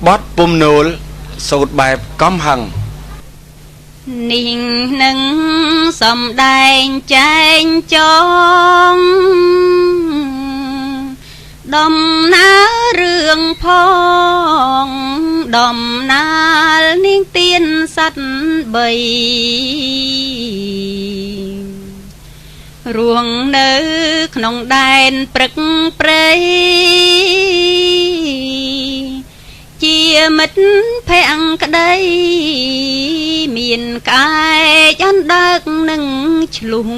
បទពំនោលសូត្របែបកំហឹង នេះនឹងសំដែងចែងចងដំណើររឿងផងដំណើរនាងទៀនសត្វបីរួងនៅក្នុងដែនព្រឹកព្រៃជាមិត្តភក្ក្តីមានក្អែកអណ្ដើកនឹងឆ្លុះ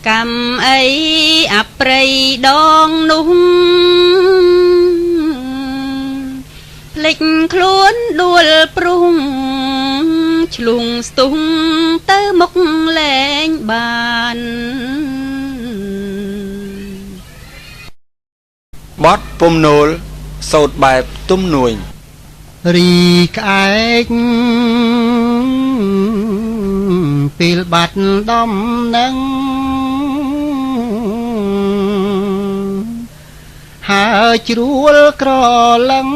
កម្មអីអប្រ័យដងនោះភ្លេចខ្លួនដួលព្រុងឆ្លុងស្ទុះទៅមុខលែងបាន បទពំនោលសូត្របែបទំនួញ រីក្អែកពេលបាត់ដំនឹងហើយជ្រួលក្រឡឹង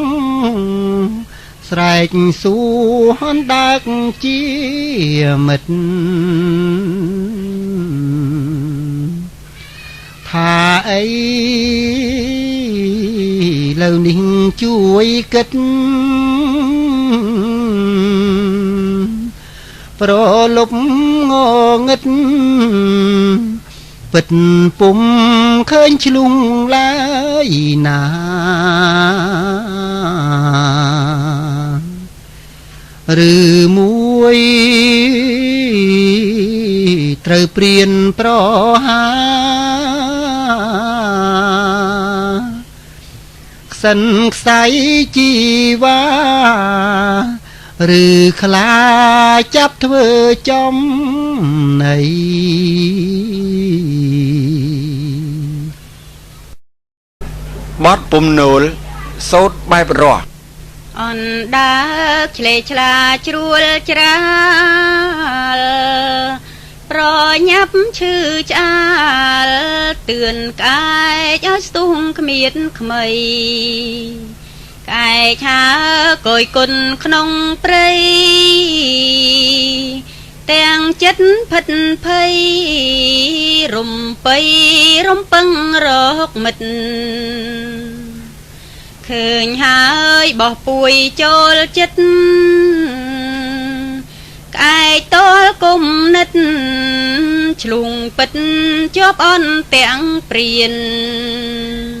ស្រែកសួរអណ្ដើកជាមិត្តថាអីលើនេះជួយគិតប្រលប់ងងឹតពិតពុំឃើញឆ្លុងឡើយណាឬមួយត្រូវព្រៀនប្រហាខ្សិនខ្សៃជីវ៉ាឬខ្លាចាប់ធ្វើចំណី បទពំនោលសូត្របែបរស់ អណ្ដើកឆ្លេឆ្លាជ្រួលច្រាលប្រញាប់ឈឺឆ្អាលទឿនក្អែកឲ្យស្ទុះគ្មានក្មីក្អែកហើកយគុណក្នុងព្រៃទាំងចិត្តភិតភ័យរំពៃរំពឹងរកមិត្តឃើញហើយបោះពួយចូលចិត្តក្អែកតលគុំនិតឆ្លុងពិតជាប់អន់ទាំងព្រៀន។